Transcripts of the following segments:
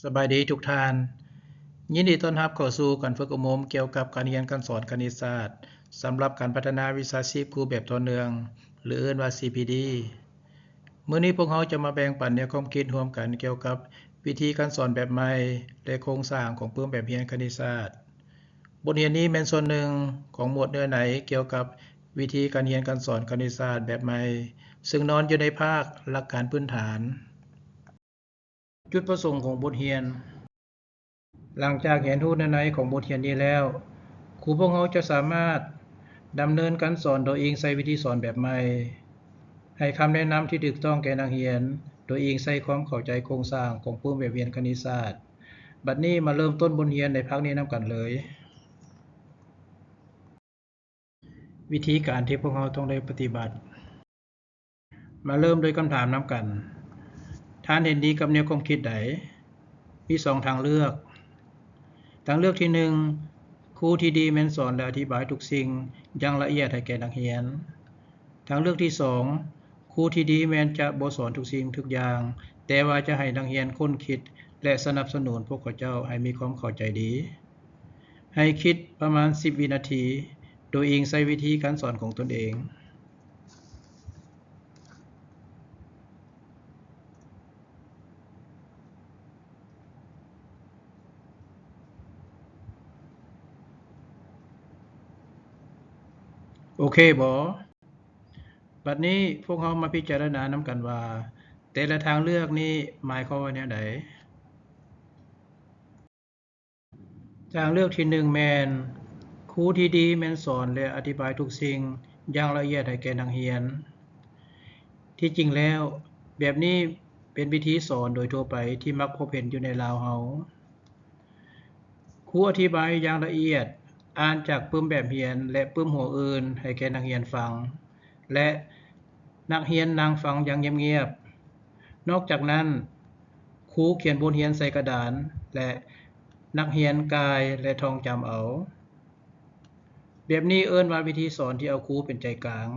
ສະບາຍດີທຸກທ່ານ. ຍິນດີຕ້ອນຮັບເຂົ້າສູ່ການຝຶກອົບຮົມກ່ຽວກັບການຮຽນການສອນຄະນິດສາດ ສຳລັບການພັດທະນາວິຊາຊີບຄູແບບຕໍ່ເນື່ອງ ຫຼື ເອີ້ນວ່າ ຊີພີດີ. ມື້ນີ້ພວກເຮົາຈະມາແບ່ງປັນແນວຄວາມຄິດຮ່ວມກັນກ່ຽວກັບວິທີການສອນແບບໃໝ່ ແລະ ໂຄງສ້າງຂອງປຶ້ມແບບຮຽນຄະນິດສາດ. ບົດຮຽນນີ້ແມ່ນສ່ວນໜຶ່ງຂອງໝວດເນື້ອໃນກ່ຽວກັບວິທີການຮຽນການສອນຄະນິດສາດແບບໃໝ່, ເຊິ່ງນອນຢູ່ໃນພາກຫຼັກການພື້ນຖານ. ຈຸດປະສົງຂອງບົດຮຽນ. ຫຼັງຈາກຮຽນຮູ້ເນື້ອໃນຂອງບົດຮຽນນີ້ແລ້ວ, ຄູພວກເຮົາຈະສາມາດດຳເນີນການສອນໂດຍອີງໃສ່ວິທີສອນແບບໃໝ່, ໃຫ້ຄຳແນະນຳທີ່ຖືກຕ້ອງແກ່ນັກຮຽນ ໂດຍອີງໃສ່ຄວາມເຂົ້າໃຈໂຄງສ້າງຂອງປຶ້ມແບບຮຽນຄະນິດສາດ. ບັດນີ້ມາເລີ່ມຕົ້ນບົດຮຽນໃນພາກນີ້ນຳກັນເລີຍ. ວິທີການທີ່ພວກເຮົາຕ້ອງໄດ້ປະຕິບັດ. ມາເລີ່ມດ້ວຍຄຳຖາມນຳກັນ. ທ່ານເຫັນດີກັບແນວຄວາມຄິດໃດ? ມີສອງທາງເລືອກ. ທາງເລືອກທີໜຶ່ງ, ຄູທີ່ດີແມ່ນສອນ ແລະ ອະທິບາຍທຸກສິ່ງຢ່າງລະອຽດໃຫ້ແກ່ນັກຮຽນ. ທາງເລືອກທີສອງ, ຄູທີ່ດີແມ່ນຈະບໍ່ສອນທຸກສິ່ງທຸກຢ່າງ, ແຕ່ວ່າຈະໃຫ້ນັກຮຽນຄົ້ນຄິດ ແລະ ສະໜັບສະໜູນພວກເຂົາເຈົ້າໃຫ້ມີຄວາມເຂົ້າໃຈດີ. ໃຫ້ຄິດປະມານສິບວິນາທີ, ໂດຍອີງໃສ່ວິທີການສອນຂອງຕົນເອງ. ໂອເຄບໍ? ບັດນີ້ພວກເຮົາມາພິຈາລະນານຳກັນວ່າ ແຕ່ລະທາງເລືອກນີ້ໝາຍຄວາມວ່າແນວໃດ? ທາງເລືອກທີໜຶ່ງແມ່ນ, ຄູທີ່ດີແມ່ນສອນ ແລະ ອະທິບາຍທຸກສິ່ງຢ່າງລະອຽດໃຫ້ແກ່ນັກຮຽນ. ທີ່ຈິງແລ້ວ, ແບບນີ້ເປັນວິທີສອນໂດຍທົ່ວໄປທີ່ມັກພົບເຫັນຢູ່ໃນລາວເຮົາ. ຄູອະທິບາຍຢ່າງລະອຽດ, ອ່ານຈາກປຶ້ມແບບຮຽນ ແລະ ປຶ້ມຫົວອື່ນໃຫ້ແກ່ນັກຮຽນຟັງ ແລະ ນັກຮຽນນັ່ງຟັງຢ່າງງຽບໆ. ນອກຈາກນັ້ນ, ຄູຂຽນບົດຮຽນໃສ່ກະດານ ແລະ ນັກຮຽນກ່າຍ ແລະ ທ່ອງຈຳເອົາ. ແບບນີ້ເອີ້ນວ່າວິທີສອນທີ່ເອົາຄູເປັນໃຈກາງ.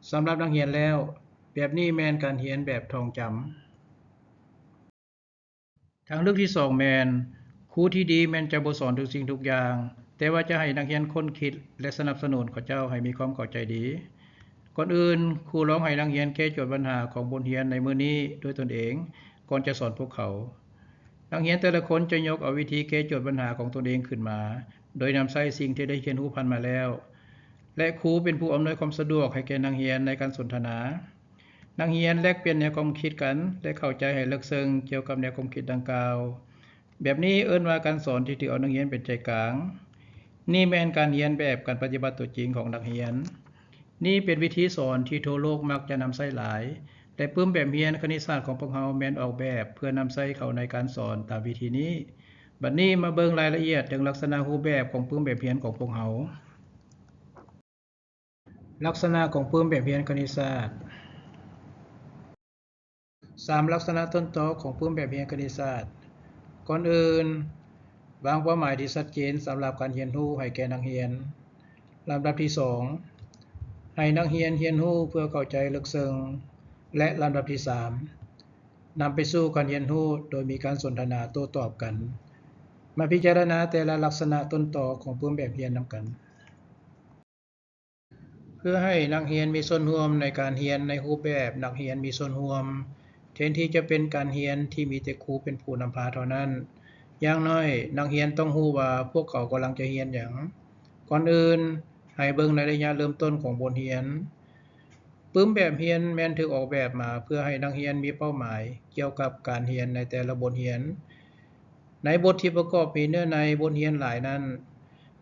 ສຳລັບນັກຮຽນແລ້ວ, ແບບນີ້ແມ່ນການຮຽນແບບທ່ອງຈຳ. ທາງເລືອກທີສອງແມ່ນ, ຄູທີ່ດີແມ່ນຈະບໍ່ສອນທຸກສິ່ງທຸກຢ່າງ, ແຕ່ວ່າຈະໃຫ້ນັກຮຽນຄົ້ນຄິດ ແລະ ສະໜັບສະໜູນເຂົາເຈົ້າໃຫ້ມີຄວາມເຂົ້າໃຈດີ. ກ່ອນອື່ນ, ຄູລອງໃຫ້ນັກຮຽນແກ້ໂຈດບັນຫາຂອງບົດຮຽນໃນມື້ນີ້ດ້ວຍຕົນເອງ ກ່ອນຈະສອນພວກເຂົາ. ນັກຮຽນແຕ່ລະຄົນຈະຍົກເອົາວິທີແກ້ໂຈດບັນຫາຂອງຕົນເອງຂຶ້ນມາ, ໂດຍນຳໃຊ້ສິ່ງທີ່ໄດ້ຮຽນຮູ້ຜ່ານມາແລ້ວ ແລະ ຄູເປັນຜູ້ອຳນວຍຄວາມສະດວກໃຫ້ແກ່ນັກຮຽນໃນການສົນທະນາ. ນັກຮຽນແລກປ່ຽນແນວຄວາມຄິດກັນ ແລະ ເຂົ້າໃຈໃຫ້ເລິກເຊິ່ງກ່ຽວກັບແນວຄວາມຄິດດັ່ງກ່າວ. ແບບນີ້ເອີ້ນວ່າການສອນທີ່ຖືເອົານັກຮຽນເປັນໃຈກາງ. ນີ້ແມ່ນການຮຽນແບບການປະຕິບັດຕົວຈິງຂອງນັກຮຽນ. ນີ້ເປັນວິທີສອນທີ່ທົ່ວໂລກມັກຈະນຳໃຊ້ຫຼາຍ, ແລະ ປຶ້ມແບບຮຽນຄະນິດສາດຂອງພວກເຮົາແມ່ນອອກແບບເພື່ອນຳໃຊ້ເຂົ້າໃນການສອນຕາມວິທີນີ້. ບັດນີ້ມາເບິ່ງລາຍລະອຽດເຖິງລັກສະນະຮູບແບບຂອງປຶ້ມແບບຮຽນຂອງພວກເຮົາ. ລັກສະນະຂອງປຶ້ມແບບຮຽນຄະນິດສາດ. ສາມ ລັກສະນະຕົ້ນຕໍຂອງປຶ້ມແບບຮຽນຄະນິດສາດ. ກ່ອນອື່ນ, ວາງເປົ້າໝາຍທີ່ຊັດເຈນສຳລັບການຮຽນຮູ້ໃຫ້ແກ່ນັກຮຽນ. ລຳດັບທີສອງ, ໃຫ້ນັກຮຽນຮຽນຮູ້ເພື່ອເຂົ້າໃຈເລິກເຊິ່ງ. ແລະ ລຳດັບທີສາມ, ນຳໄປສູ່ການຮຽນຮູ້ໂດຍມີການສົນທະນາໂຕ້ຕອບກັນ. ມາພິຈາລະນາແຕ່ລະລັກສະນະຕົ້ນຕໍຂອງປຶ້ມແບບຮຽນນຳກັນ. ເພື່ອໃຫ້ນັກຮຽນມີສ່ວນຮ່ວມໃນການຮຽນໃນຮູບແບບນັກຮຽນມີສ່ວນຮ່ວມ, ແທນທີ່ຈະເປັນການຮຽນທີ່ມີແຕ່ຄູເປັນຜູ້ນຳພາເທົ່ານັ້ນ, ຢ່າງໜ້ອຍນັກຮຽນຕ້ອງຮູ້ວ່າພວກເຂົາກຳລັງຈະຮຽນຫຍັງ. ກ່ອນອື່ນ, ໃຫ້ເບິ່ງໃນໄລຍະເລີ່ມຕົ້ນຂອງບົດຮຽນ. ປຶ້ມແບບຮຽນແມ່ນຖືກອອກແບບມາເພື່ອໃຫ້ນັກຮຽນມີເປົ້າໝາຍກ່ຽວກັບການຮຽນໃນແຕ່ລະບົດຮຽນ. ໃນບົດທີ່ປະກອບມີເນື້ອໃນບົດຮຽນຫຼາຍນັ້ນ,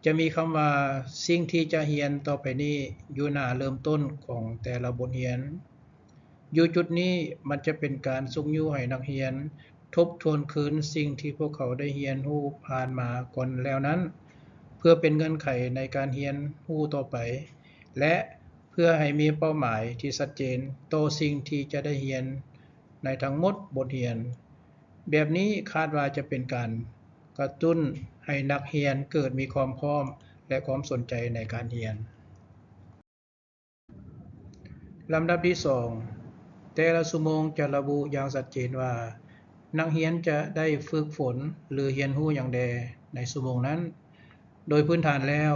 ຈະມີຄຳວ່າສິ່ງທີ່ຈະຮຽນຕໍ່ໄປນີ້ຢູ່ໜ້າເລີ່ມຕົ້ນຂອງແຕ່ລະບົດຮຽນ. ຢູ່ຈຸດນີ້, ມັນຈະເປັນການຊຸກຍູ້ໃຫ້ນັກຮຽນທົບທວນຄືນສິ່ງທີ່ພວກເຂົາໄດ້ຮຽນຮູ້ຜ່ານມາກ່ອນແລ້ວນັ້ນ, ເພື່ອເປັນເງື່ອນໄຂໃນການຮຽນຮູ້ຕໍ່ໄປ ແລະ ເພື່ອໃຫ້ມີເປົ້າໝາຍທີ່ຊັດເຈນຕໍ່ສິ່ງທີ່ຈະໄດ້ຮຽນໃນທັງໝົດບົດຮຽນ. ແບບນີ້ຄາດວ່າຈະເປັນການກະຕຸ້ນໃຫ້ນັກຮຽນເກີດມີຄວາມພ້ອມ ແລະ ຄວາມສົນໃຈໃນການຮຽນ. ລຳດັບທີສອງ, ແຕ່ລະຊົ່ວໂມງຈະລະບຸຢ່າງຊັດເຈນວ່າ ນັກຮຽນຈະໄດ້ຝຶກຝົນ ຫຼື ຮຽນຮູ້ຫຍັງແດ່ໃນຊົ່ວໂມງນັ້ນ? ໂດຍພື້ນຖານແລ້ວ,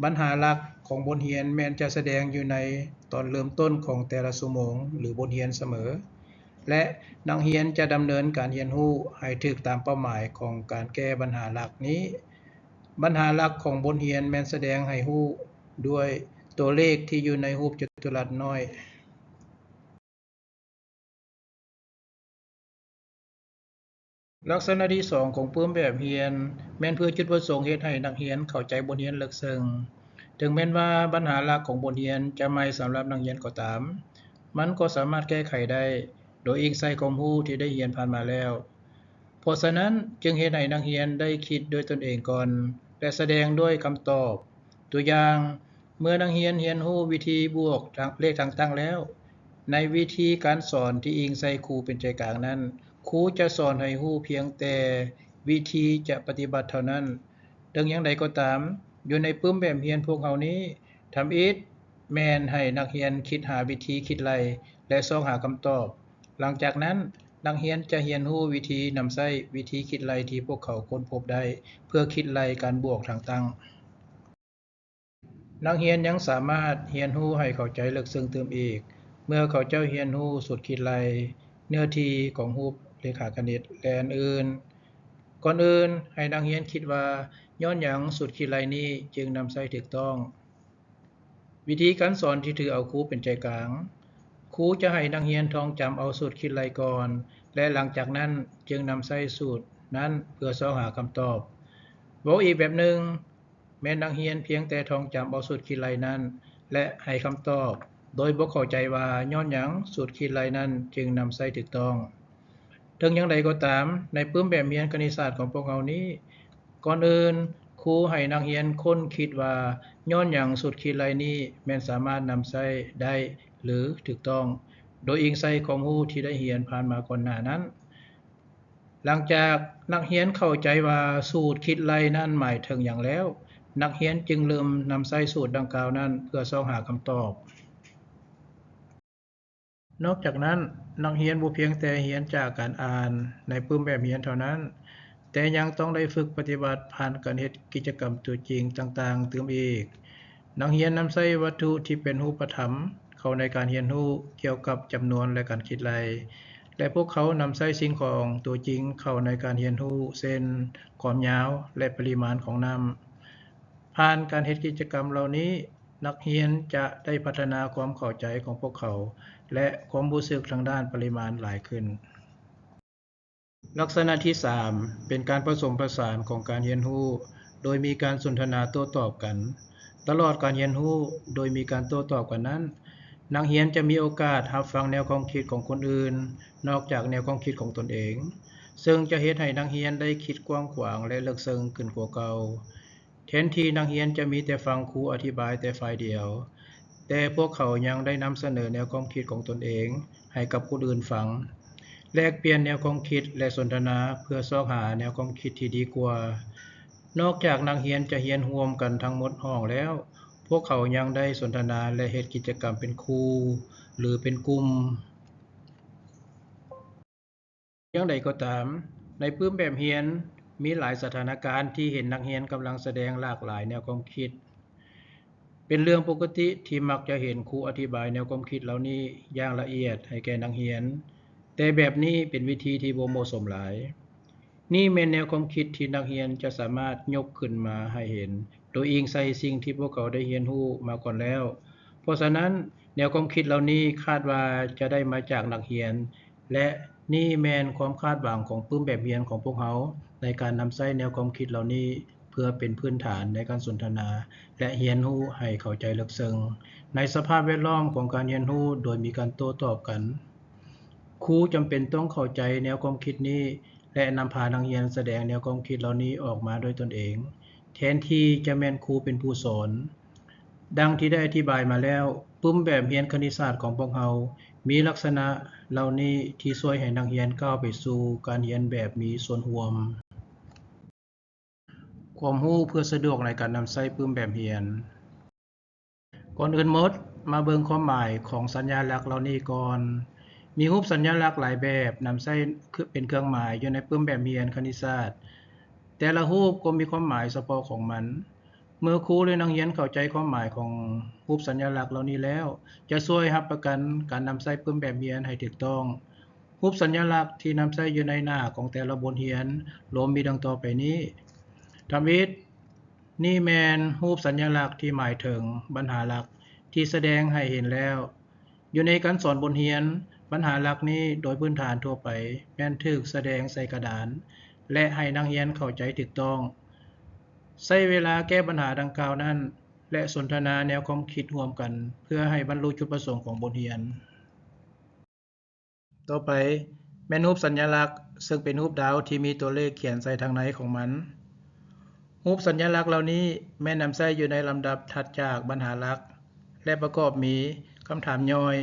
ບັນຫາຫຼັກຂອງບົດຮຽນແມ່ນຈະສະແດງຢູ່ໃນຕອນເລີ່ມຕົ້ນຂອງແຕ່ລະຊົ່ວໂມງ ຫຼື ບົດຮຽນສະເໝີ ແລະ ນັກຮຽນຈະດຳເນີນການຮຽນຮູ້ໃຫ້ຖືກຕາມເປົ້າໝາຍຂອງການແກ້ບັນຫາຫຼັກນີ້. ບັນຫາຫຼັກຂອງບົດຮຽນແມ່ນສະແດງໃຫ້ຮູ້ດ້ວຍຕົວເລກທີ່ຢູ່ໃນຮູບຈັດຕຸລັດນ້ອຍ. ລັກສະນະທີສອງຂອງປຶ້ມແບບຮຽນ ແມ່ນເພື່ອຈຸດປະສົງເຮັດໃຫ້ນັກຮຽນເຂົ້າໃຈບົດຮຽນເລິກເຊິ່ງ. ເຖິງແມ່ນວ່າບັນຫາຫຼັກຂອງບົດຮຽນຈະໃໝ່ສຳລັບນັກຮຽນກໍຕາມ, ມັນກໍສາມາດແກ້ໄຂໄດ້ໂດຍອີງໃສ່ຄວາມຮູ້ທີ່ໄດ້ຮຽນຜ່ານມາແລ້ວ. ເພາະສະນັ້ນ, ຈຶ່ງເຮັດໃຫ້ນັກຮຽນໄດ້ຄິດດ້ວຍຕົນເອງກ່ອນ ແລະ ສະແດງດ້ວຍຄຳຕອບ. ຕົວຢ່າງ, ເມື່ອນັກຮຽນຮຽນຮູ້ວິທີບວກທາງເລກທາງຕັ້ງແລ້ວ, ໃນວິທີການສອນທີ່ອີງໃສ່ຄູເປັນໃຈກາງນັ້ນ, ຄູຈະສອນໃຫ້ຮູ້ພຽງແຕ່ວິທີຈະປະຕິບັດເທົ່ານັ້ນ. ເຖິງຢ່າງໃດກໍຕາມ, ຢູ່ໃນປຶ້ມແບບຮຽນພວກເຮົານີ້, ທຳອິດແມ່ນໃຫ້ນັກຮຽນຄິດຫາວິທີຄິດໄລ່ ແລະ ຊອກຫາຄຳຕອບ. ຫຼັງຈາກນັ້ນ, ນັກຮຽນຈະຮຽນຮູ້ວິທີນຳໃຊ້ວິທີຄິດໄລ່ທີ່ພວກເຂົາຄົ້ນພົບໄດ້ ເພື່ອຄິດໄລ່ການບວກທາງຕັ້ງ. ນັກຮຽນຍັງສາມາດຮຽນຮູ້ໃຫ້ເຂົ້າໃຈເລິກເຊິ່ງຕື່ມອີກ ເມື່ອເຂົາເຈົ້າຮຽນຮູ້ສູດຄິດໄລ່, ເນື້ອທີ່ຂອງຮູບເລຂາຄະນິດ ແລະ ອື່ນໆ. ກ່ອນອື່ນ, ໃຫ້ນັກຮຽນຄິດວ່າ ຍ້ອນຫຍັງສູດຄິດໄລ່ນີ້ຈຶ່ງນຳໃຊ້ຖືກຕ້ອງ. ວິທີການສອນທີ່ຖືເອົາຄູເປັນໃຈກາງ. ຄູຈະໃຫ້ນັກຮຽນທ່ອງຈຳເອົາສູດຄິດໄລ່ກ່ອນ ແລະ ຫຼັງຈາກນັ້ນຈຶ່ງນຳໃຊ້ສູດນັ້ນເພື່ອຊອກຫາຄຳຕອບ. ເວົ້າອີກແບບໜຶ່ງ, ແມ່ນນັກຮຽນພຽງແຕ່ທ່ອງຈຳເອົາສູດຄິດໄລ່ນັ້ນ ແລະ ໃຫ້ຄຳຕອບ ໂດຍບໍ່ເຂົ້າໃຈວ່າຍ້ອນຫຍັງສູດຄິດໄລ່ນັ້ນຈຶ່ງນຳໃຊ້ຖືກຕ້ອງ. ເຖິງຢ່າງໃດກໍຕາມ, ໃນປຶ້ມແບບຮຽນຄະນິດສາດຂອງພວກເຮົານີ້, ກ່ອນອື່ນ, ຄູໃຫ້ນັກຮຽນຄົ້ນຄິດວ່າຍ້ອນຫຍັງສູດຄິດໄລ່ນີ້ແມ່ນສາມາດນຳໃຊ້ໄດ້ ຫຼື ຖືກຕ້ອງ ໂດຍອີງໃສ່ຄວາມຮູ້ທີ່ໄດ້ຮຽນຜ່ານມາກ່ອນໜ້ານັ້ນ. ຫຼັງຈາກນັກຮຽນເຂົ້າໃຈວ່າສູດຄິດໄລ່ນັ້ນໝາຍເຖິງຫຍັງແລ້ວ, ນັກຮຽນຈຶ່ງເລີ່ມນຳໃຊ້ສູດດັ່ງກ່າວນັ້ນເພື່ອຊອກຫາຄຳຕອບ. ນອກຈາກນັ້ນ, ນັກຮຽນບໍ່ພຽງແຕ່ຮຽນຈາກການອ່ານໃນປຶ້ມແບບຮຽນເທົ່ານັ້ນ, ແຕ່ຍັງຕ້ອງໄດ້ຝຶກປະຕິບັດຜ່ານການເຮັດກິດຈະກຳຕົວຈິງຕ່າງໆຕື່ມອີກ. ນັກຮຽນນຳໃຊ້ວັດຖຸທີ່ເປັນຮູບປະທຳເຂົ້າໃນການຮຽນຮູ້ກ່ຽວກັບຈຳນວນ ແລະ ການຄິດໄລ່, ແລະ ພວກເຂົານຳໃຊ້ສິ່ງຂອງຕົວຈິງເຂົ້າໃນການຮຽນຮູ້ ເຊັ່ນ ຄວາມຍາວ ແລະ ປະລິມານຂອງນ້ຳ. ຜ່ານການເຮັດກິດຈະກຳເຫຼົ່ານີ້, ນັກຮຽນຈະໄດ້ພັດທະນາຄວາມເຂົ້າໃຈຂອງພວກເຂົາ ແລະ ຄວາມຮູ້ສຶກທາງດ້ານປະລິມານຫຼາຍຂຶ້ນ. ລັກສະນະທີສາມ ເປັນການປະສົມປະສານຂອງການຮຽນຮູ້ ໂດຍມີການສົນທະນາໂຕ້ຕອບກັນ. ຕະຫຼອດການຮຽນຮູ້ໂດຍມີການໂຕ້ຕອບກັນນັ້ນ, ນັກຮຽນຈະມີໂອກາດຮັບຟັງແນວຄວາມຄິດຂອງຄົນອື່ນ ນອກຈາກແນວຄວາມຄິດຂອງຕົນເອງ, ເຊິ່ງຈະເຮັດໃຫ້ນັກຮຽນໄດ້ຄິດກວ້າງຂວາງ ແລະ ເລິກເຊິ່ງຂຶ້ນກວ່າເກົ່າ. ແທນທີ່ນັກຮຽນຈະມີແຕ່ຟັງຄູອະທິບາຍແຕ່ຝ່າຍດຽວ, ແຕ່ພວກເຂົາຍັງໄດ້ນຳສະເໜີແນວຄວາມຄິດຂອງຕົນເອງໃຫ້ກັບຄົນອື່ນຟັງ, ແລກປ່ຽນແນວຄວາມຄິດ ແລະ ສົນທະນາເພື່ອຊອກຫາແນວຄວາມຄິດທີ່ດີກວ່າ. ນອກຈາກນັກຮຽນຈະຮຽນຮ່ວມກັນທັງໝົດຫ້ອງແລ້ວ, ພວກເຂົາຍັງໄດ້ສົນທະນາ ແລະ ເຮັດກິດຈະກຳເປັນຄູ່ ຫຼື ເປັນກຸ່ມ. ຢ່າງໃດກໍຕາມ, ໃນປຶ້ມແບບຮຽນ, ມີຫຼາຍສະຖານະການທີ່ເຫັນນັກຮຽນກຳລັງສະແດງຫຼາກຫຼາຍແນວຄວາມຄິດ. ເປັນເລື່ອງປົກກະຕິທີ່ມັກຈະເຫັນຄູອະທິບາຍແນວຄວາມຄິດເຫຼົ່ານີ້ຢ່າງລະອຽດໃຫ້ແກ່ນັກຮຽນ, ແຕ່ແບບນີ້ເປັນວິທີທີ່ບໍ່ເໝາະສົມຫຼາຍ. ນີ້ແມ່ນແນວຄວາມຄິດທີ່ນັກຮຽນຈະສາມາດຍົກຂຶ້ນມາໃຫ້ເຫັນ ໂດຍອີງໃສ່ສິ່ງທີ່ພວກເຂົາໄດ້ຮຽນຮູ້ມາກ່ອນແລ້ວ. ເພາະສະນັ້ນ, ແນວຄວາມຄິດເຫຼົ່ານີ້ຄາດວ່າຈະໄດ້ມາຈາກນັກຮຽນ, ແລະ ນີ້ແມ່ນຄວາມຄາດຫວັງຂອງປຶ້ມແບບຮຽນຂອງພວກເຮົາ ໃນການນຳໃຊ້ແນວຄວາມຄິດເຫຼົ່ານີ້ເພື່ອເປັນພື້ນຖານໃນການສົນທະນາ ແລະ ຮຽນຮູ້ໃຫ້ເຂົ້າໃຈເລິກເຊິ່ງ ໃນສະພາບແວດລ້ອມຂອງການຮຽນຮູ້ໂດຍມີການໂຕ້ຕອບກັນ. ຄູຈຳເປັນຕ້ອງເຂົ້າໃຈແນວຄວາມຄິດນີ້ ແລະ ນຳພານັກຮຽນສະແດງແນວຄວາມຄິດເຫຼົ່ານີ້ອອກມາດ້ວຍຕົນເອງ, ແທນທີ່ຈະແມ່ນຄູເປັນຜູ້ສອນ. ດັ່ງທີ່ໄດ້ອະທິບາຍມາແລ້ວ, ປຶ້ມແບບຮຽນຄະນິດສາດຂອງພວກເຮົາ ມີລັກສະນະເຫຼົ່ານີ້ທີ່ຊ່ວຍໃຫ້ນັກຮຽນກ້າວໄປສູ່ການຮຽນແບບມີສ່ວນຮ່ວມ. ຄວາມຮູ້ເພື່ອສະດວກໃນການນຳໃຊ້ປຶ້ມແບບຮຽນ. ກ່ອນອື່ນໝົດ, ມາເບິ່ງຄວາມໝາຍຂອງສັນຍາລັກເຫຼົ່ານີ້ກ່ອນ. ມີຮູບສັນຍະລັກຫຼາຍແບບນຳໃຊ້ເປັນເຄື່ອງໝາຍຢູ່ໃນປຶ້ມແບບຮຽນຄະນິດສາດ. ແຕ່ລະຮູບກໍມີຄວາມໝາຍສະເພາະຂອງມັນ. ເມື່ອຄູ ແລະ ນັກຮຽນເຂົ້າໃຈຄວາມໝາຍຂອງຮູບສັນຍະລັກເຫຼົ່ານີ້ແລ້ວ, ຈະຊ່ວຍຮັບປະກັນການນຳໃຊ້ປຶ້ມແບບຮຽນໃຫ້ຖືກຕ້ອງ. ຮູບສັນຍະລັກທີ່ນຳໃຊ້ຢູ່ໃນໜ້າຂອງແຕ່ລະບົດຮຽນລວມມີດັ່ງຕໍ່ໄປນີ້. ທຳອິດ, ນີ້ແມ່ນຮູບສັນຍະລັກທີ່ໝາຍເຖິງບັນຫາຫຼັກທີ່ສະແດງໃຫ້ເຫັນແລ້ວ. ຢູ່ໃນການສອນບົດຮຽນ, ບັນຫາຫຼັກນີ້ໂດຍພື້ນຖານທົ່ວໄປແມ່ນຖືກສະແດງໃສ່ກະດານ ແລະ ໃຫ້ນັກຮຽນເຂົ້າໃຈຖືກຕ້ອງ. ໃຊ້ເວລາແກ້ບັນຫາດັ່ງກ່າວນັ້ນ ແລະ ສົນທະນາແນວຄວາມຄິດຮ່ວມກັນ ເພື່ອໃຫ້ບັນລຸຈຸດປະສົງຂອງບົດຮຽນ. ຕໍ່ໄປແມ່ນຮູບສັນຍະລັກ, ເຊິ່ງເປັນຮູບດາວທີ່ມີຕົວເລກຂຽນໃສ່ທາງໃນຂອງມັນ. ຮູບສັນຍະລັກເຫຼົ່ານີ້ແມ່ນນຳໃຊ້ຢູ່ໃນລຳດັບຖັດຈາກບັນຫາຫຼັກ ແລະ ປະກອບມີຄຳຖາມຍ່ອຍ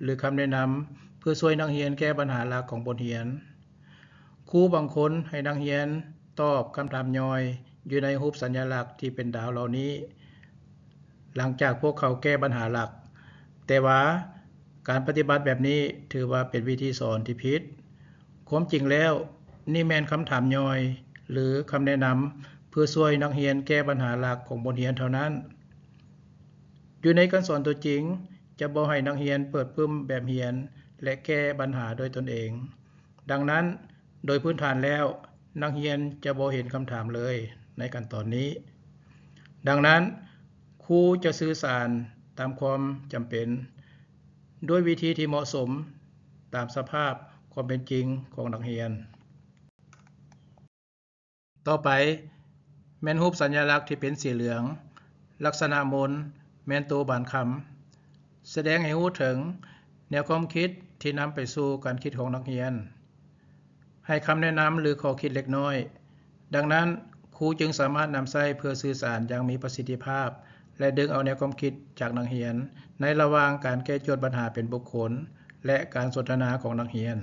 ຫຼື ຄຳແນະນຳ ເພື່ອຊ່ວຍນັກຮຽນແກ້ບັນຫາຫຼັກຂອງບົດຮຽນ. ຄູບາງຄົນໃຫ້ນັກຮຽນຕອບຄຳຖາມຍ່ອຍຢູ່ໃນຮູບສັນຍະລັກທີ່ເປັນດາວເຫຼົ່ານີ້ ຫຼັງຈາກພວກເຂົາແກ້ບັນຫາຫຼັກ, ແຕ່ວ່າການປະຕິບັດແບບນີ້ຖືວ່າເປັນວິທີສອນທີ່ຜິດ. ຄວາມຈິງແລ້ວ, ນີ້ແມ່ນຄຳຖາມຍ່ອຍ ຫຼື ຄຳແນະນຳເພື່ອຊ່ວຍນັກຮຽນແກ້ບັນຫາຫຼັກຂອງບົດຮຽນເທົ່ານັ້ນ. ຢູ່ໃນການສອນຕົວຈິງ, ຈະບໍ່ໃຫ້ນັກຮຽນເປີດປຶ້ມແບບຮຽນ ແລະ ແກ້ບັນຫາດ້ວຍຕົນເອງ. ດັ່ງນັ້ນ, ໂດຍພື້ນຖານແລ້ວ, ນັກຮຽນຈະບໍ່ເຫັນຄຳຖາມເລີຍໃນຂັ້ນຕອນນີ້. ດັ່ງນັ້ນ, ຄູຈະສື່ສານຕາມຄວາມຈຳເປັນ ດ້ວຍວິທີທີ່ເໝາະສົມຕາມສະພາບຄວາມເປັນຈິງຂອງນັກຮຽນ. ຕໍ່ໄປແມ່ນຮູບສັນຍະລັກທີ່ເປັນສີເຫຼືອງ, ລັກສະນະມົນແມ່ນໂຕບານຄຳ, ສະແດງໃຫ້ຮູ້ເຖິງແນວຄວາມຄິດທີ່ນຳໄປສູ່ການຄິດຂອງນັກຮຽນ, ໃຫ້ຄຳແນະນຳ ຫຼື ຂໍ້ຄິດເລັກນ້ອຍ. ດັ່ງນັ້ນ, ຄູຈຶ່ງສາມາດນຳໃຊ້ເພື່ອສື່ສານຢ່າງມີປະສິດທິພາບ ແລະ ດຶງເອົາແນວຄວາມຄິດຈາກນັກຮຽນ ໃນລະຫວ່າງການແກ້ໂຈດບັນຫາເປັນບຸກຄົນ ແລະ ການສົນທະນາຂອງນັກຮຽນ.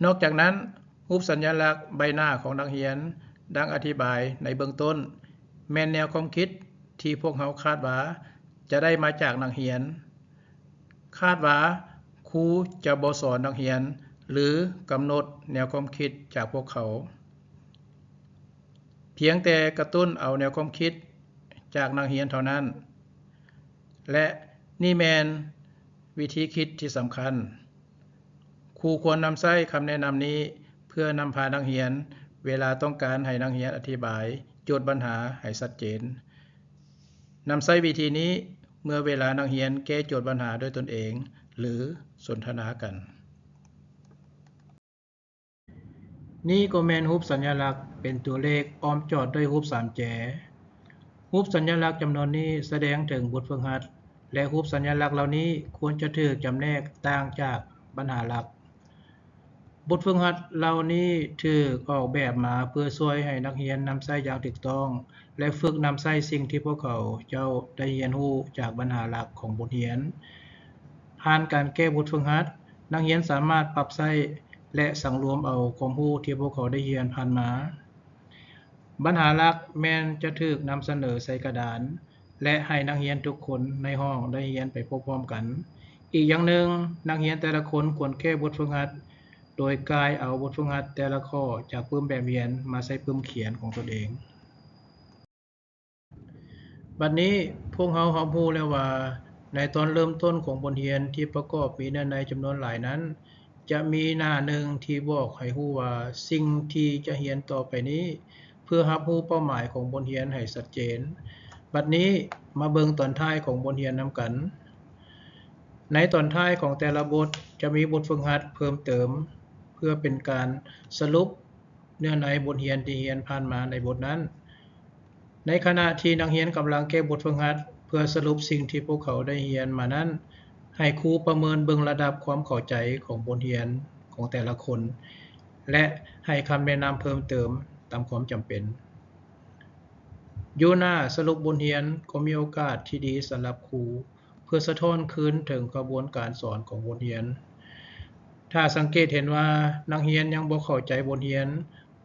ນອກຈາກນັ້ນ, ຮູບສັນຍະລັກໃບໜ້າຂອງນັກຮຽນ ດັ່ງອະທິບາຍໃນເບື້ອງຕົ້ນ, ແມ່ນແນວຄວາມຄິດທີ່ພວກເຮົາຄາດວ່າຈະໄດ້ມາຈາກນັກຮຽນ. ຄາດວ່າຄູຈະບໍ່ສອນນັກຮຽນ ຫຼື ກຳນົດແນວຄວາມຄິດຈາກພວກເຂົາ, ພຽງແຕ່ກະຕຸ້ນເອົາແນວຄວາມຄິດຈາກນັກຮຽນເທົ່ານັ້ນ. ແລະ ນີ້ແມ່ນວິທີຄິດທີ່ສຳຄັນ. ຄູຄວນນຳໃຊ້ຄຳແນະນຳນີ້ເພື່ອນຳພານັກຮຽນ ເວລາຕ້ອງການໃຫ້ນັກຮຽນອະທິບາຍໂຈດບັນຫາໃຫ້ຊັດເຈນ. ນຳໃຊ້ວິທີນີ້ເມື່ອເວລານັກຮຽນແກ້ໂຈດບັນຫາດ້ວຍຕົນເອງ ຫຼື ສົນທະນາກັນ. ນີ້ກໍແມ່ນຮູບສັນຍະລັກເປັນຕົວເລກອ້ອມຈອດດ້ວຍຮູບສາມແຈ. ຮູບສັນຍະລັກຈຳນວນນີ້ສະແດງເຖິງບົດຝຶກຫັດ ແລະ ຮູບສັນຍະລັກເຫຼົ່ານີ້ຄວນຈະຖືກຈຳແນກຕ່າງຈາກບັນຫາຫຼັກ. ບົດຝຶກຫັດເຫຼົ່ານີ້ຖືກອອກແບບມາເພື່ອຊ່ວຍໃຫ້ນັກຮຽນນຳໃຊ້ຢ່າງຖືກຕ້ອງ ແລະ ຝຶກນຳໃຊ້ສິ່ງທີ່ພວກເຂົາເຈົ້າໄດ້ຮຽນຮູ້ຈາກບັນຫາຫຼັກຂອງບົດຮຽນ. ຜ່ານການແກ້ບົດຝຶກຫັດ, ນັກຮຽນສາມາດປັບໃຊ້ ແລະ ສັງລວມເອົາຄວາມຮູ້ທີ່ພວກເຂົາໄດ້ຮຽນຜ່ານມາ. ບັນຫາຫຼັກແມ່ນຈະຖືກນຳສະເໜີໃສ່ກະດານ ແລະ ໃຫ້ນັກຮຽນທຸກຄົນໃນຫ້ອງໄດ້ຮຽນໄປພ້ອມໆກັນ. ອີກຢ່າງໜຶ່ງ, ນັກຮຽນແຕ່ລະຄົນຄວນແກ້ບົດຝຶກຫັດ ໂດຍກ່າຍເອົາບົດຝຶກຫັດແຕ່ລະຂໍ້ຈາກປຶ້ມແບບຮຽນມາໃສ່ປຶ້ມຂຽນຂອງຕົນເອງ. ບັດນີ້ພວກເຮົາຮັບຮູ້ແລ້ວວ່າ ໃນຕອນເລີ່ມຕົ້ນຂອງບົດຮຽນທີ່ປະກອບມີເນື້ອໃນຈຳນວນຫຼາຍນັ້ນ, ຈະມີໜ້າໜຶ່ງທີ່ບອກໃຫ້ຮູ້ວ່າສິ່ງທີ່ຈະຮຽນຕໍ່ໄປນີ້ ເພື່ອຮັບຮູ້ເປົ້າໝາຍຂອງບົດຮຽນໃຫ້ຊັດເຈນ. ບັດນີ້ມາເບິ່ງຕອນທ້າຍຂອງບົດຮຽນນຳກັນ. ໃນຕອນທ້າຍຂອງແຕ່ລະບົດຈະມີບົດຝຶກຫັດເພີ່ມເຕີມ ເພື່ອເປັນການສະຫຼຸບເນື້ອໃນບົດຮຽນທີ່ຮຽນຜ່ານມາໃນບົດນັ້ນ. ໃນຂະນະທີ່ນັກຮຽນກຳລັງແກ້ບົດຝຶກຫັດເພື່ອສະຫຼຸບສິ່ງທີ່ພວກເຂົາໄດ້ຮຽນມານັ້ນ, ໃຫ້ຄູປະເມີນເບິ່ງລະດັບຄວາມເຂົ້າໃຈຂອງບົດຮຽນຂອງແຕ່ລະຄົນ ແລະ ໃຫ້ຄຳແນະນຳເພີ່ມເຕີມຕາມຄວາມຈຳເປັນ. ຢູ່ໜ້າສະຫຼຸບບົດຮຽນກໍມີໂອກາດທີ່ດີສຳລັບຄູ ເພື່ອສະທ້ອນຄືນເຖິງຂະບວນການສອນຂອງບົດຮຽນ. ຖ້າສັງເກດເຫັນວ່ານັກຮຽນຍັງບໍ່ເຂົ້າໃຈບົດຮຽນ,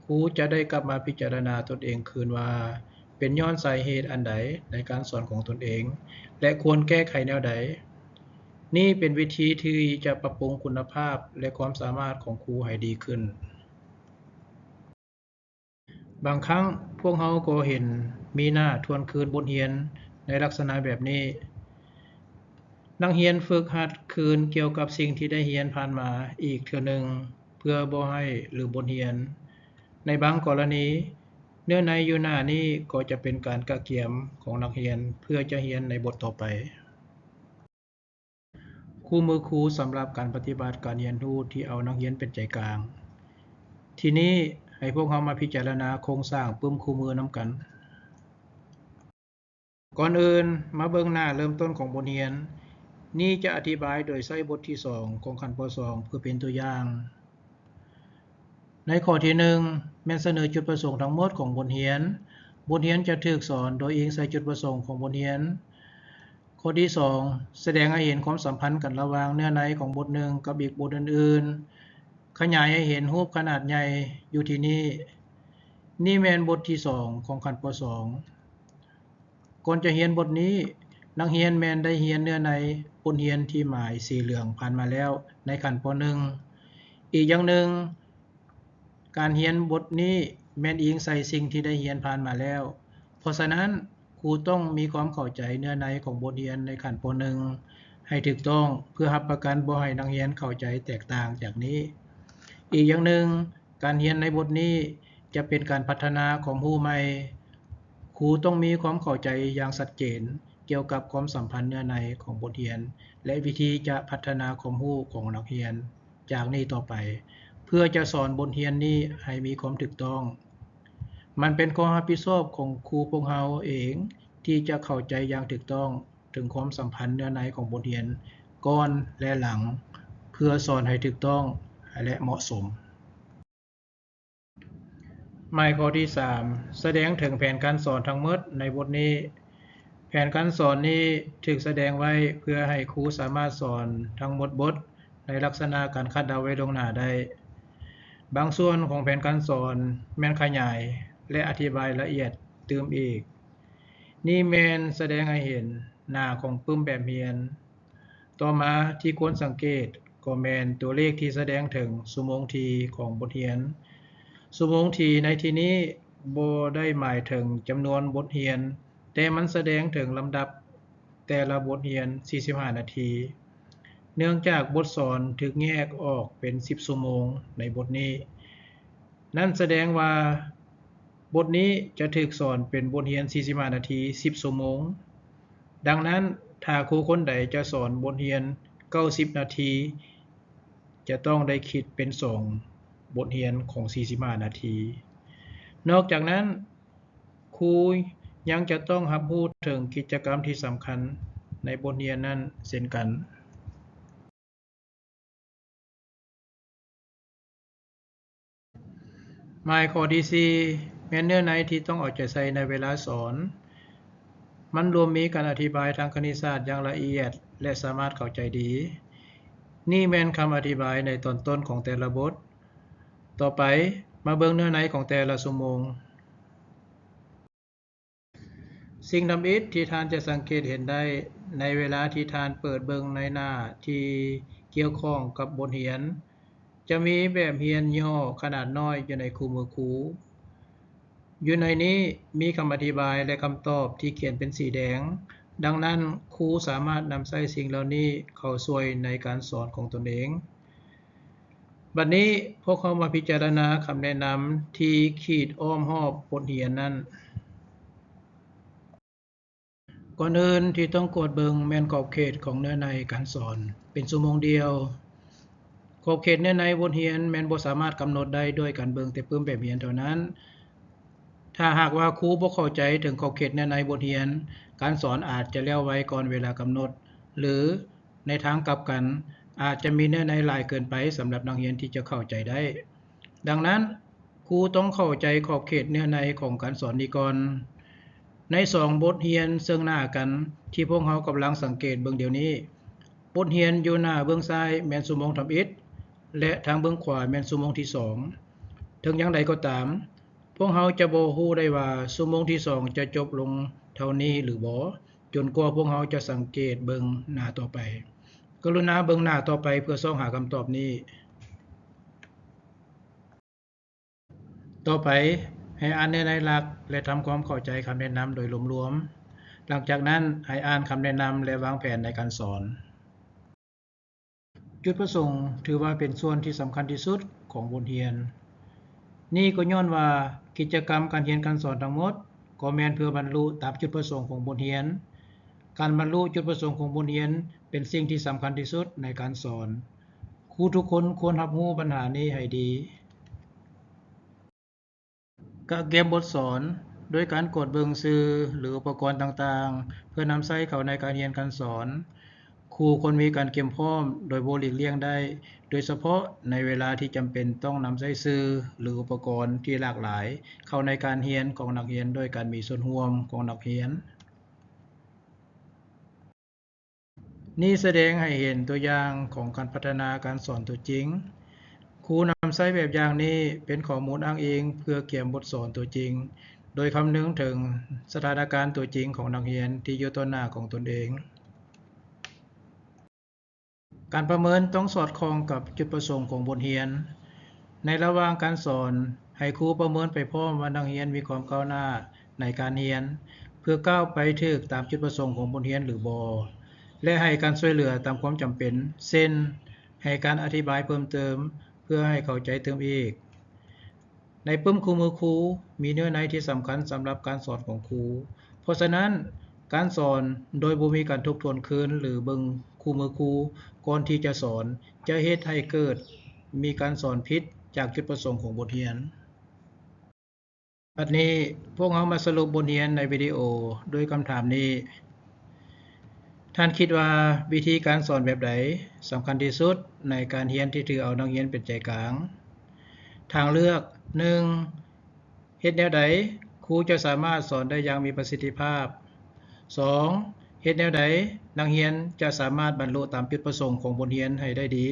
ຄູຈະໄດ້ກັບມາພິຈາລະນາຕົນເອງຄືນວ່າ ເປັນຍ້ອນສາເຫດອັນໃດໃນການສອນຂອງຕົນເອງ ແລະ ຄວນແກ້ໄຂແນວໃດ. ນີ້ເປັນວິທີທີ່ຈະປັບປຸງຄຸນນະພາບ ແລະ ຄວາມສາມາດຂອງຄູໃຫ້ດີຂຶ້ນ. ບາງຄັ້ງພວກເຮົາກໍເຫັນມີໜ້າທວນຄືນບົດຮຽນໃນລັກສະນະແບບນີ້. ນັກຮຽນຝຶກຫັດຄືນກ່ຽວກັບສິ່ງທີ່ໄດ້ຮຽນຜ່ານມາອີກເທື່ອໜຶ່ງ ເພື່ອບໍ່ໃຫ້ລືມບົດຮຽນ. ໃນບາງກໍລະນີ, ເນື້ອໃນຢູ່ໜ້ານີ້ກໍຈະເປັນການກະກຽມຂອງນັກຮຽນເພື່ອຈະຮຽນໃນບົດຕໍ່ໄປ. ຄູ່ມືຄູສຳລັບການປະຕິບັດການຮຽນຮູ້ທີ່ເອົານັກຮຽນເປັນໃຈກາງ. ທີນີ້ໃຫ້ພວກເຮົາມາພິຈາລະນາໂຄງສ້າງປຶ້ມຄູ່ມືນຳກັນ. ກ່ອນອື່ນ, ມາເບິ່ງໜ້າເລີ່ມຕົ້ນຂອງບົດຮຽນ. ນີ້ຈະອະທິບາຍໂດຍໃຊ້ບົດທີສອງຂອງຂັ້ນ ປໍສອງ ເພື່ອເປັນຕົວຢ່າງ. ໃນຂໍ້ທີໜຶ່ງ ແມ່ນສະເໜີຈຸດປະສົງທັງໝົດຂອງບົດຮຽນ. ບົດຮຽນຈະຖືກສອນໂດຍອີງໃສ່ຈຸດປະສົງຂອງບົດຮຽນ. ຂໍ້ທີສອງ ສະແດງໃຫ້ເຫັນຄວາມສຳພັນກັນລະຫວ່າງເນື້ອໃນຂອງບົດໜຶ່ງກັບອີກບົດອື່ນໆ. ຂະຫຍາຍໃຫ້ເຫັນຮູບຂະໜາດໃຫຍ່ຢູ່ທີ່ນີ້. ນີ້ແມ່ນບົດທີສອງຂອງຂັ້ນ ປໍສອງ. ກ່ອນຈະຮຽນບົດນີ້, ນັກຮຽນແມ່ນໄດ້ຮຽນເນື້ອໃນບົດຮຽນທີ່ໝາຍສີເຫຼືອງຜ່ານມາແລ້ວໃນຂັ້ນ ປໍໜຶ່ງ. ອີກຢ່າງໜຶ່ງ, ການຮຽນບົດນີ້ແມ່ນອີງໃສ່ສິ່ງທີ່ໄດ້ຮຽນຜ່ານມາແລ້ວ. ເພາະສະນັ້ນ, ຄູຕ້ອງມີຄວາມເຂົ້າໃຈເນື້ອໃນຂອງບົດຮຽນໃນຂັ້ນ ປໍໜຶ່ງ ໃຫ້ຖືກຕ້ອງ ເພື່ອຮັບປະກັນບໍ່ໃຫ້ນັກຮຽນເຂົ້າໃຈແຕກຕ່າງຈາກນີ້. ອີກຢ່າງໜຶ່ງ, ການຮຽນໃນບົດນີ້ຈະເປັນການພັດທະນາຄວາມຮູ້ໃໝ່. ຄູຕ້ອງມີຄວາມເຂົ້າໃຈຢ່າງຊັດເຈນກ່ຽວກັບຄວາມສຳພັນເນື້ອໃນຂອງບົດຮຽນ ແລະ ວິທີຈະພັດທະນາຄວາມຮູ້ຂອງນັກຮຽນຈາກນີ້ຕໍ່ໄປ ເພື່ອຈະສອນບົດຮຽນນີ້ໃຫ້ມີຄວາມຖືກຕ້ອງ. ມັນເປັນຄວາມຮັບຜິດຊອບຂອງຄູພວກເຮົາເອງທີ່ຈະເຂົ້າໃຈຢ່າງຖືກຕ້ອງເຖິງຄວາມສຳພັນເນື້ອໃນຂອງບົດຮຽນກ່ອນ ແລະ ຫຼັງ ເພື່ອສອນໃຫ້ຖືກຕ້ອງ ແລະ ເໝາະສົມ. ໝາຍຂໍ້ທີສາມ ສະແດງເຖິງແຜນການສອນທັງໝົດໃນບົດນີ້. ແຜນການສອນນີ້ຖືກສະແດງໄວ້ເພື່ອໃຫ້ຄູສາມາດສອນທັງໝົດບົດໃນລັກສະນະການຄາດເດົາໄວ້ລ່ວງໜ້າໄດ້. ບາງສ່ວນຂອງແຜນການສອນແມ່ນຂະຫຍາຍ ແລະ ອະທິບາຍລະອຽດຕື່ມອີກ. ນີ້ແມ່ນສະແດງໃຫ້ເຫັນໜ້າຂອງປຶ້ມແບບຮຽນ. ຕໍ່ມາທີ່ຄວນສັງເກດກໍແມ່ນຕົວເລກທີ່ສະແດງເຖິງຊົ່ວໂມງທີຂອງບົດຮຽນ. ຊົ່ວໂມງທີໃນທີ່ນີ້ບໍ່ໄດ້ໝາຍເຖິງຈຳນວນບົດຮຽນ, ແຕ່ມັນສະແດງເຖິງລຳດັບແຕ່ລະບົດຮຽນສີ່ສິບຫ້ານາທີ, ເນື່ອງຈາກບົດສອນຖືກແຍກອອກເປັນສິບຊົ່ວໂມງໃນບົດນີ້. ນັ້ນສະແດງວ່າບົດນີ້ຈະຖືກສອນເປັນບົດຮຽນສີ່ສິບຫ້ານາທີ ສິບຊົ່ວໂມງ. ດັ່ງນັ້ນ, ຖ້າຄູຄົນໃດຈະສອນບົດຮຽນເກົ້າສິບນາທີ, ຈະຕ້ອງໄດ້ຄິດເປັນສອງບົດຮຽນຂອງສີ່ສິບຫ້ານາທີ. ນອກຈາກນັ້ນ, ຄູຍັງຈະຕ້ອງຮັບຮູ້ເຖິງກິດຈະກຳທີ່ສຳຄັນໃນບົດຮຽນນັ້ນເຊັ່ນກັນ. ໝາຍຂໍ້ທີສີ່ ແມ່ນເນື້ອໃນທີ່ຕ້ອງເອົາໃຈໃສ່ໃນເວລາສອນ. ມັນລວມມີການອະທິບາຍທາງຄະນິດສາດຢ່າງລະອຽດ ແລະ ສາມາດເຂົ້າໃຈດີ. ນີ້ແມ່ນຄຳອະທິບາຍໃນຕອນຕົ້ນຂອງແຕ່ລະບົດ. ຕໍ່ໄປ, ມາເບິ່ງເນື້ອໃນຂອງແຕ່ລະຊົ່ວໂມງ. ສິ່ງທຳອິດທີ່ທ່ານຈະສັງເກດເຫັນໄດ້ໃນເວລາທີ່ທ່ານເປີດເບິ່ງໃນໜ້າທີ່ກ່ຽວຂ້ອງກັບບົດຮຽນ, ຈະມີແບບຮຽນຫຍໍ້ຂະໜາດນ້ອຍຢູ່ໃນຄູ່ມືຄູ. ຢູ່ໃນນີ້ມີຄຳອະທິບາຍ ແລະ ຄຳຕອບທີ່ຂຽນເປັນສີແດງ, ດັ່ງນັ້ນ, ຄູສາມາດນຳໃຊ້ສິ່ງເຫຼົ່ານີ້ເຂົ້າຊ່ວຍໃນການສອນຂອງຕົນເອງ. ບັດນີ້, ພວກເຮົາມາພິຈາລະນາຄຳແນະນຳທີ່ຂີດອ້ອມຮອບບົດຮຽນນັ້ນ. ກ່ອນອື່ນທີ່ຕ້ອງກວດເບິ່ງແມ່ນຂອບເຂດຂອງເນື້ອໃນການສອນເປັນຊົ່ວໂມງດຽວ. ຂອບເຂດເນື້ອໃນບົດຮຽນແມ່ນບໍ່ສາມາດກຳນົດໄດ້ດ້ວຍການເບິ່ງແຕ່ປຶ້ມແບບຮຽນເທົ່ານັ້ນ. ຖ້າຫາກວ່າຄູບໍ່ເຂົ້າໃຈເຖິງຂອບເຂດເນື້ອໃນບົດຮຽນ, ການສອນອາດຈະແລ້ວໄວກ່ອນເວລາກຳນົດ ຫຼື ໃນທາງກັບກັນ, ອາດຈະມີເນື້ອໃນຫຼາຍເກີນໄປສຳລັບນັກຮຽນທີ່ຈະເຂົ້າໃຈໄດ້. ດັ່ງນັ້ນ, ຄູຕ້ອງເຂົ້າໃຈຂອບເຂດເນື້ອໃນຂອງການສອນນີ້ກ່ອນ. ໃນສອງບົດຮຽນເຊິ່ງໜ້າກັນທີ່ພວກເຮົາກຳລັງສັງເກດເບິ່ງດຽວນີ້, ບົດຮຽນຢູ່ໜ້າເບື້ອງຊ້າຍແມ່ນຊົ່ວໂມງທຳອິດ ແລະ ທາງເບື້ອງຂວາແມ່ນຊົ່ວໂມງທີສອງ. ເຖິງຢ່າງໃດກໍຕາມ, ພວກເຮົາຈະບໍ່ຮູ້ໄດ້ວ່າຊົ່ວໂມງທີສອງຈະຈົບລົງເທົ່ານີ້ຫຼືບໍ່, ຈົນກວ່າພວກເຮົາຈະສັງເກດເບິ່ງໜ້າຕໍ່ໄປ. ກະລຸນາເບິ່ງໜ້າຕໍ່ໄປເພື່ອຊອກຫາຄຳຕອບນີ້. ຕໍ່ໄປ, ໃຫ້ອ່ານເນື້ອໃນຫຼັກ ແລະ ທຳຄວາມເຂົ້າໃຈຄຳແນະນຳໂດຍລວມໆ. ຫຼັງຈາກນັ້ນ, ໃຫ້ອ່ານຄຳແນະນຳ ແລະ ວາງແຜນໃນການສອນ. ຈຸດປະສົງຖືວ່າເປັນສ່ວນທີ່ສຳຄັນທີ່ສຸດຂອງບົດຮຽນ. ນີ້ກໍຍ້ອນວ່າກິດຈະກຳການຮຽນການສອນທັງໝົດ ກໍແມ່ນເພື່ອບັນລຸຕາມຈຸດປະສົງຂອງບົດຮຽນ. ການບັນລຸຈຸດປະສົງຂອງບົດຮຽນເປັນສິ່ງທີ່ສຳຄັນທີ່ສຸດໃນການສອນ. ຄູທຸກຄົນຄວນຮັບຮູ້ບັນຫານີ້ໃຫ້ດີ. ກະກຽມບົດສອນ ໂດຍການກວດເບິ່ງສື່ ຫຼື ອຸປະກອນຕ່າງໆ ເພື່ອນຳໃຊ້ເຂົ້າໃນການຮຽນການສອນ. ຄູຄວນມີການກຽມພ້ອມໂດຍບໍ່ຫຼີກລ່ຽງໄດ້, ໂດຍສະເພາະໃນເວລາທີ່ຈຳເປັນຕ້ອງນຳໃຊ້ສື່ ຫຼື ອຸປະກອນທີ່ຫຼາກຫຼາຍເຂົ້າໃນການຮຽນຂອງນັກຮຽນ ດ້ວຍການມີສ່ວນຮ່ວມຂອງນັກຮຽນ. ນີ້ສະແດງໃຫ້ເຫັນຕົວຢ່າງຂອງການພັດທະນາການສອນຕົວຈິງ. ຄູນຳໃຊ້ແບບຢ່າງນີ້ເປັນຂໍ້ມູນອ້າງອີງເພື່ອກຽມບົດສອນຕົວຈິງ, ໂດຍຄຳນຶງເຖິງສະຖານະການຕົວຈິງຂອງນັກຮຽນທີ່ຢູ່ຕໍ່ໜ້າຂອງຕົນເອງ. ການປະເມີນຕ້ອງສອດຄ່ອງກັບຈຸດປະສົງຂອງບົດຮຽນ. ໃນລະຫວ່າງການສອນ, ໃຫ້ຄູປະເມີນໄປພ້ອມວ່ານັກຮຽນມີຄວາມກ້າວໜ້າໃນການຮຽນ ເພື່ອກ້າວໄປຖືກຕາມຈຸດປະສົງຂອງບົດຮຽນຫຼືບໍ່ ແລະ ໃຫ້ການຊ່ວຍເຫຼືອຕາມຄວາມຈຳເປັນ, ເຊັ່ນ ໃຫ້ການອະທິບາຍເພີ່ມເຕີມເພື່ອໃຫ້ເຂົ້າໃຈຕື່ມອີກ. ໃນປຶ້ມຄູ່ມືຄູ ມີເນື້ອໃນທີ່ສຳຄັນສຳລັບການສອນຂອງຄູ. ເພາະສະນັ້ນ, ການສອນໂດຍບໍ່ມີການທົບທວນຄືນ ຫຼື ເບິ່ງຄູ່ມືຄູກ່ອນທີ່ຈະສອນ ຈະເຮັດໃຫ້ເກີດມີການສອນຜິດຈາກຈຸດປະສົງຂອງບົດຮຽນ. ບັດນີ້, ພວກເຮົາມາສະຫຼຸບບົດຮຽນໃນວິດີໂອດ້ວຍຄຳຖາມນີ້. ທ່ານຄິດວ່າວິທີການສອນແບບໃດສຳຄັນທີ່ສຸດໃນການຮຽນທີ່ຖືເອົານັກຮຽນເປັນໃຈກາງ? ທາງເລືອກ ໜຶ່ງ ເຮັດແນວໃດຄູຈະສາມາດສອນໄດ້ຢ່າງມີປະສິດທິພາບ? ສອງ ເຮັດແນວໃດນັກຮຽນຈະສາມາດບັນລຸຕາມຈຸດປະສົງຂອງບົດຮຽນໃຫ້ໄດ້ດີ?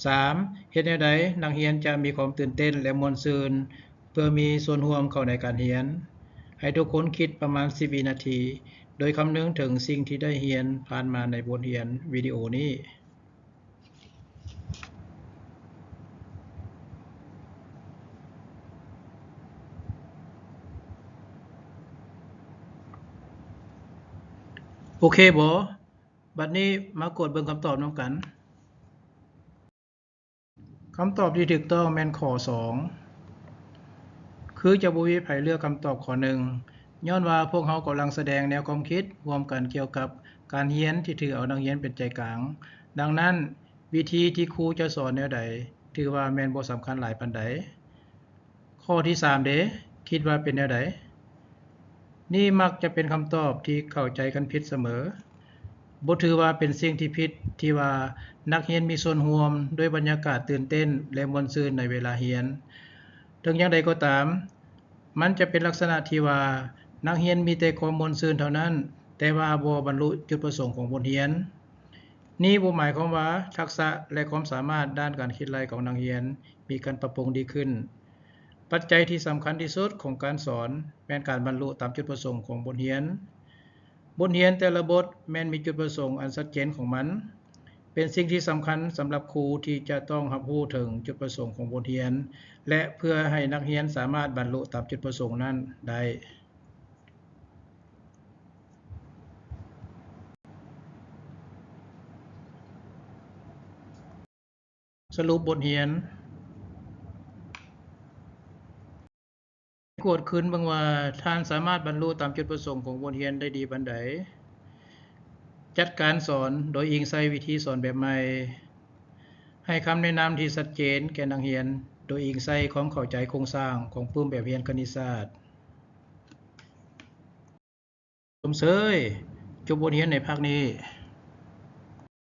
ສາມ ເຮັດແນວໃດນັກຮຽນຈະມີຄວາມຕື່ນເຕັ້ນ ແລະ ມ່ວນຊື່ນ ເພື່ອມີສ່ວນຮ່ວມເຂົ້າໃນການຮຽນ. ໃຫ້ທຸກຄົນຄິດປະມານສິບວິນາທີ ໂດຍຄຳນຶງເຖິງສິ່ງທີ່ໄດ້ຮຽນຜ່ານມາໃນບົດຮຽນວິດີໂອນີ້. ໂອເຄບໍ່? ບັດນີ້ມາກວດເບິ່ງຄຳຕອບນຳກັນ. ຄຳຕອບທີ່ຖືກຕ້ອງແມ່ນຂໍ້ສອງ ຄືຈະບໍ່ມີໃຜເລືອກຄຳຕອບຂໍ້ໜຶ່ງ ຍ້ອນວ່າພວກເຮົາກຳລັງສະແດງແນວຄວາມຄິດຮ່ວມກັນກ່ຽວກັບການຮຽນທີ່ຖືເອົານັກຮຽນເປັນໃຈກາງ. ດັ່ງນັ້ນ, ວິທີທີ່ຄູຈະສອນແນວໃດ ຖືວ່າແມ່ນບໍ່ສຳຄັນຫຼາຍປານໃດ. ຂໍ້ທີສາມເດ, ຄິດວ່າເປັນແນວໃດ? ນີ້ມັກຈະເປັນຄຳຕອບທີ່ເຂົ້າໃຈກັນຜິດສະເໝີ. ບໍ່ຖືວ່າເປັນສິ່ງທີ່ຜິດທີ່ວ່ານັກຮຽນມີສ່ວນຮ່ວມດ້ວຍບັນຍາກາດຕື່ນເຕັ້ນ ແລະ ມ່ວນຊື່ນໃນເວລາຮຽນ. ເຖິງຢ່າງໃດກໍຕາມ, ມັນຈະເປັນລັກສະນະທີ່ວ່ານັກຮຽນມີແຕ່ຄວາມມ່ວນຊື່ນເທົ່ານັ້ນ, ແຕ່ວ່າບໍ່ບັນລຸຈຸດປະສົງຂອງບົດຮຽນ. ນີ້ບໍ່ໝາຍຄວາມວ່າທັກສະ ແລະ ຄວາມສາມາດດ້ານການຄິດໄລ່ຂອງນັກຮຽນມີການປັບປຸງດີຂຶ້ນ. ປັດໄຈທີ່ສຳຄັນທີ່ສຸດຂອງການສອນແມ່ນການບັນລຸຕາມຈຸດປະສົງຂອງບົດຮຽນ. ບົດຮຽນແຕ່ລະບົດແມ່ນມີຈຸດປະສົງອັນຊັດເຈນຂອງມັນ. ເປັນສິ່ງທີ່ສຳຄັນສຳລັບຄູທີ່ຈະຕ້ອງຮັບຮູ້ເຖິງຈຸດປະສົງຂອງບົດຮຽນ ແລະ ເພື່ອໃຫ້ນັກຮຽນສາມາດບັນລຸຕາມຈຸດປະສົງນັ້ນໄດ້. ສະຫຼຸບບົດຮຽນ. ກວດຄືນເບິ່ງວ່າທ່ານສາມາດບັນລຸຕາມຈຸດປະສົງຂອງບົດຮຽນໄດ້ດີປານໃດ. ຈັດການສອນໂດຍອີງໃສ່ວິທີສອນແບບໃໝ່. ໃຫ້ຄຳແນະນຳທີ່ຊັດເຈນແກ່ນັກຮຽນ ໂດຍອີງໃສ່ຄວາມເຂົ້າໃຈໂຄງສ້າງຂອງປຶ້ມແບບຮຽນຄະນິດສາດ. ຊົມເຊີຍ! ຈົບບົດຮຽນໃນພາກນີ້.